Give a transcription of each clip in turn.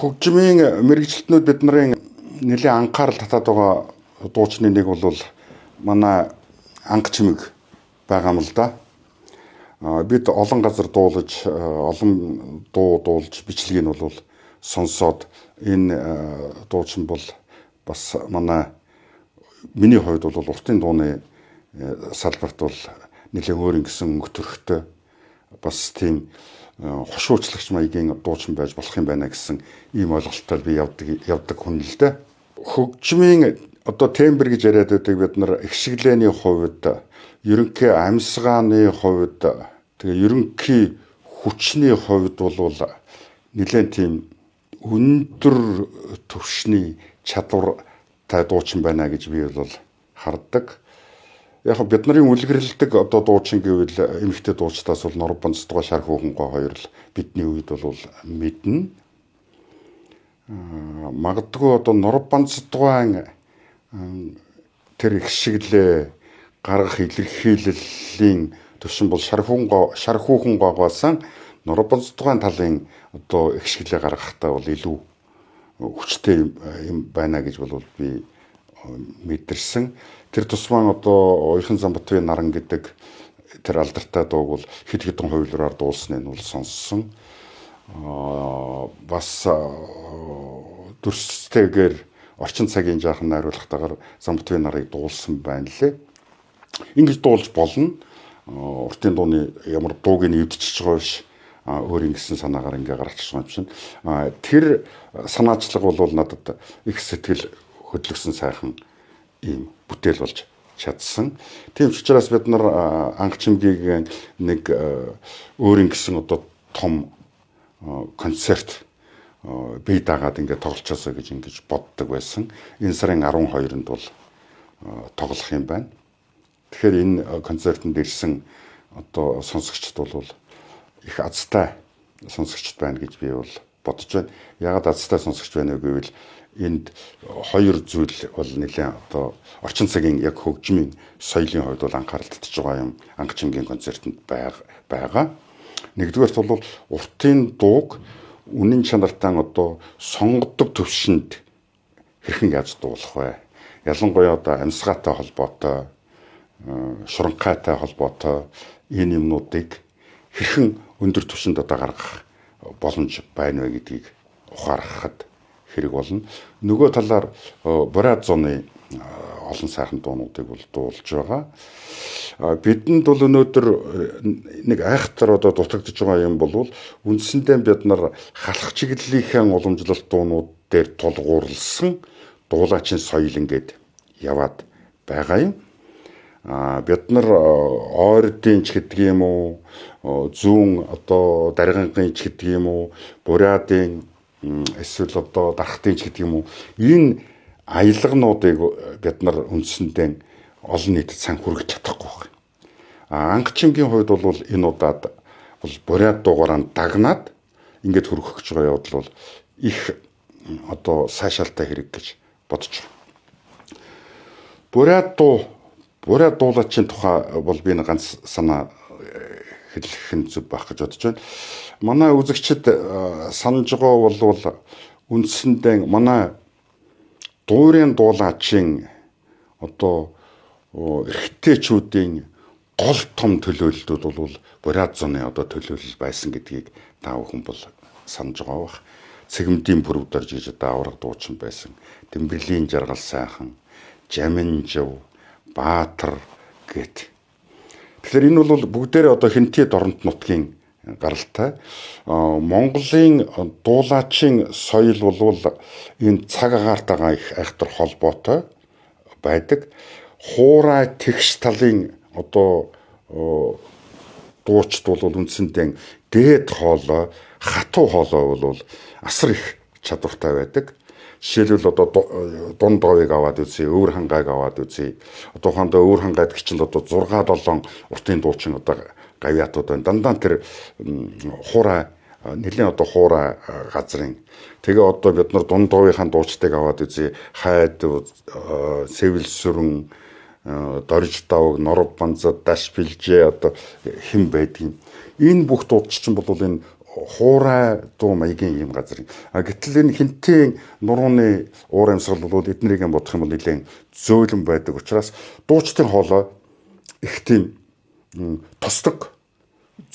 Хөгжмийн мэргэжилтнүүд бид нарын нэлээн анхаарал татаад байгаа дуучны нэг бол манай анга чимэг байгаа юм л да. Бид олон газар дуулаж, олон дуу дуулж бичлэгийг нь бол сонсоод энэ дуучин бол бас манай миний хувьд бол уртын дууны салбарт бол нэлээн өөр ингэсэн өнгө төрхтэй бас тийм хошуучлагч маягийн дуучин байж болох юм байна гэсэн ийм ойлголттой би явдаг хүн л дээ. Хөгжмийн одоо тембр гэж яриад байдаг бид нар их шиглээний хувьд, ерөнхий амьсгааны хувьд, тэгээ ерөнхий хүчний хувьд бол нэлээн тийм өндөр түвшний чадвартай дуучин байна гэж би бол хардаг. Яг бид нарын үлгэрлэдэг одоо дуучин гэвэл эмэгтэй дуучдаас бол Норбонцдгоо, Шар хүүхэнгоо хоёр л бидний үед бол мэднэ. Магадгүй одоо Норбонцдгоон тэр их шиглээ гаргах илэрхийллийн төвшин бол шар хүүхэнгоогоос Норбонцдгоон талын одоо их шиглээ гаргахтаа бол илүү хүчтэй юм байна гэж бол би мэдэрсэн. Тэр тусмаа одоо Уяхан Замбатвын наран гэдэг тэр алдартай дууг бол хэд хэдэн хувилбараар дуулсныг нь бол сонссон. Бас дүрстэйгээр орчин цагийн жаахан найруулгатайгаар Замбатвын нарыг дуулсан байна лээ. Ингэж дуулж болно. Уртын дууны ямар дууг нь эвдчихэж байгаа биш. Өөр ингэсэн санаагаар ингээ гаргачих юм чинь. Тэр санаачлаг бол надад их сэтгэл хөдлөсөн сайхан ийм бүтээл болж чадсан. Тийм ч учраас бид нар анга чимгийг нэг өөр ингэсэн одоо том концерт бие даагаад ингээ тоглолцоосоо гэж ингэж боддог байсан. Энэ сарын 12-нд бол тоглох юм байна. Тэгэхээр энэ концертод ирсэн одоо сонсогчд бол их азтай сонсогчд байна гэж би бол бодож байна. Яагаад азтай сонсогч байна вэ гэвэл энд хоёр зүйл бол нэлээд одоо орчин цагийн яг хөгжмийн соёлын хувьд бол анхаарал татж байгаа юм анга чимгийн концертод байгаа. Нэгдүгээрт бол уртын дууг үнэн чанартай одоо сонгодог төвшөнд хэрхэн яаж дуулах вэ? Ялангуяа одоо амьсгаатай холбоотой, шуранхайтай холбоотой энэ юмнуудыг хэрхэн өндөр түвшинд одоо гаргах боломж байна вэ гэдгийг ухаарахад хэрэг болно. Нөгөө талаар Бурят зуны олон сайхан дуунуудыг бол дуулж байгаа. Бидэнд бол өнөөдөр нэг айхтар одоо дутагдж байгаа юм бол үндсэндээ бид нар халах чиглэлийнхээ уламжлалт дуунууд дээр тулгуурласан дуулаачийн соёл ингээд яваад байгаа юм. Бид нар ойрдын ч гэдэг юм уу, зүүн одоо даргангийн ч гэдэг юм уу, Бурятын эсвэл одоо дархтын ч гэдэг юм уу, энэ аялгануудыг бид нар үндсэндээ олон нийтэд сан хүргэж чадахгүй байна. Анга чимгийн хувьд бол энэ удаад бол Бурят дуугараа дагнаад ингээд хүргэх гэж байгаа явдал бол их одоо сайшаалтай хэрэг гэж бодож байна. Бурят дуу, Бурят дуулаачийн тухай бол би нэг ганц санаа хэлэх нь зөв байх гэж бодож байна. Манай үзэгчид санаж байгаа бол үндсэндээ манай дуурийн дуулаачийн одоо эрэгтэйчүүдийн гол том төлөөллүүд бол Бурят зуны одоо төлөөлөл байсан гэдгийг та бүхэн бол санаж байгаа бах. Цэгмдийн пүрвдэрж гэж одоо авраг дуучин байсан. Тэмбэрлийн жаргал сайхан, Жаминжив, Баатар гэт. Тэгэхээр энэ бол бүгдээрээ одоо хинтээ доронт нутгийн гаралтай. Монголын дуулаачийн соёл бол энэ цаг агаартайгаа их айхтар холбоотой байдаг. Хуурай тэгш талын одоо дуучид бол үндсэндээ дээд хоолой, хатуу хоолой бол асар их чадвартай байдаг. Жишээлбэл одоо дунд говийг аваад үзье, өвөр хангайг аваад үзье. Одоо ухаандаа өвөр хангай гэдэг чинь одоо 6 7 уртын дуучин одоо гавьяатууд байна. Дандаа тэр хуурай нэлийн одоо хуурай газрын. Тэгээ одоо бид нар дунд говийнхаа дуучдыг аваад үзье. Хайд, Сэвэл сүрэн, Дорж давг, Норов банзад, Даш билжээ одоо хэн байдгийг. Энэ бүх дууч чинь бол энэ Хуурай дуу маягийн ийм газар. Гэтэл энэ Хинтийн нурууны уур амьсгал бол эднэрийг бодох юм бол нэлээд зөөлөн байдаг учраас дуучдын хоолой их тийм тосдог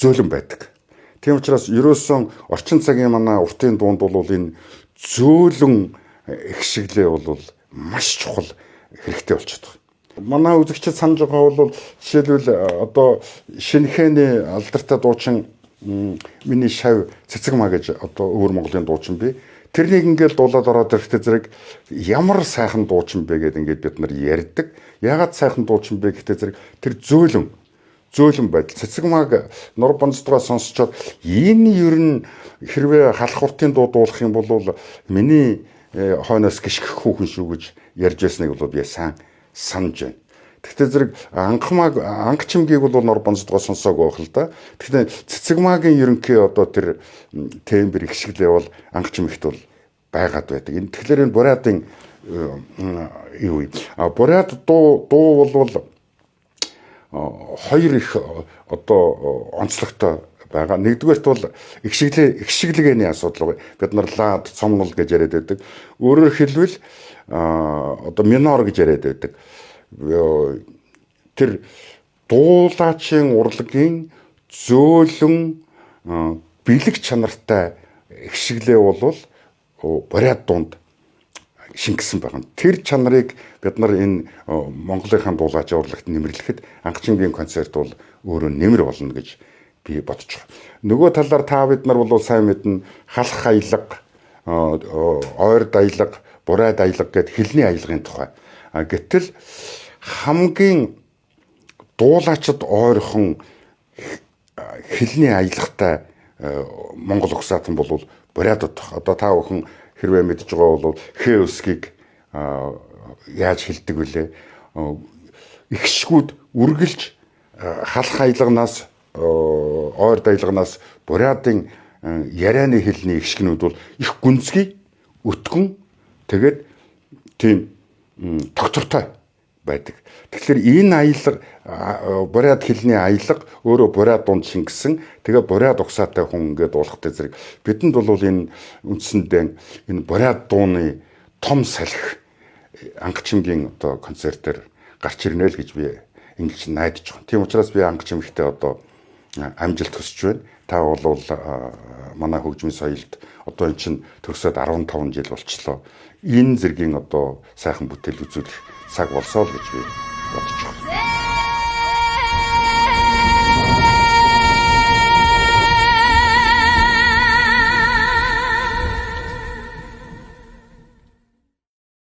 зөөлөн байдаг. Тийм учраас ерөөсөн орчин цагийн манай уртын дуунд бол энэ зөөлөн ихшиглээ бол маш чухал хэрэгтэй болчиход байна. Манай үзэгчид санаж байгаа бол жишээлбэл одоо Шинэхэний алдартай дуучин миний шав Цэцэгмаа гэж одоо өвөр Монголын дуучин би. Тэрнийг ингээл дуулаад ороод ирэхдээ зэрэг ямар сайхан дуучин бэ гэдээ ингээд бид нар ярьдаг. Яагаад сайхан дуучин бэ гэхдээ зэрэг тэр зөөлөн байдал. Цэцэгмааг нур бонцдгоо сонсчоод энэ ер нь хэрвээ халах уртын дуу дуулах юм бол миний хойноос гიშгэх хүүхэн шүү гэж ярьж байсныг бол би сайн санаж байна. Тэгтээ зэрэг анхмааг анх чимгийг бол нор бонцдгоо сонсоог байх л да. Тэгтээ Цэцэгмаагийн ерөнхий одоо тэр тембр их шиглээ бол анх чимэгт бол байгаад байдаг. Энэ тэгэхээр энэ бурятын юу юм. А бурят дуу бол хоёр их одоо онцлогтой байгаа. Нэгдүгээрт бол их шиглэгээний асуудал. Бид нар лад, цомнол гэж яриад байдаг. Өөрөөр хэлбэл одоо минор гэж яриад байдаг. Тэр дуулаачийн урлагийн зөөлөн бэлэг чанартай их шиглээ бол бурят дунд шингэсэн байгаа. Тэр чанарыг бид нар энэ Монголынхаа дуулаачийн урлагт нэмэрлэхэд Анхчингийн концерт бол өөрөө нэмэр болно гэж би бодож байгаа. Нөгөө талаар та бид нар бол сайн мэднэ, халах аялга, ойрд аялга, бурайд аялга гэд хэлний аялгын тухай. Гэтэл хамгийн дуулаачид ойрхон хэлний аялгатай Монгол угсаатан бол бурятууд. Одоо та бүхэн хэрвээ мэдж байгаа бол хээ өсгийг яаж хэлдэг вүлээ? Ихшгүүд үргэлж халах аялганаас, ойрд аялганаас бурятын ярианы хэлний ихшгнүүд бол их гүнзгий, өтгөн, тэгээд тийм тогтвортой байдаг. Тэгэхээр энэ аялга бурят хэлний аялга өөрөө бурят дунд шингэсэн. Тэгээ бурят угсаатай хүн ингээд дуулахтай зэрэг бидэнд бол энэ үндсэндээ энэ бурят дууны том салхи Анхчимгийн одоо концертээр гарч ирнэ л гэж би ингэж найдаж байгаа. Тийм учраас би Анхчимгтэй одоо амжилт хүсэж байна. Та бол манай хөгжмийн соёлд одоо эн чинь төгсөөд 15 жил болчлоо. Энэ зэргийн одоо сайхан бүтээл үзүүлэх цаг болсоо л гэж би бодож байна.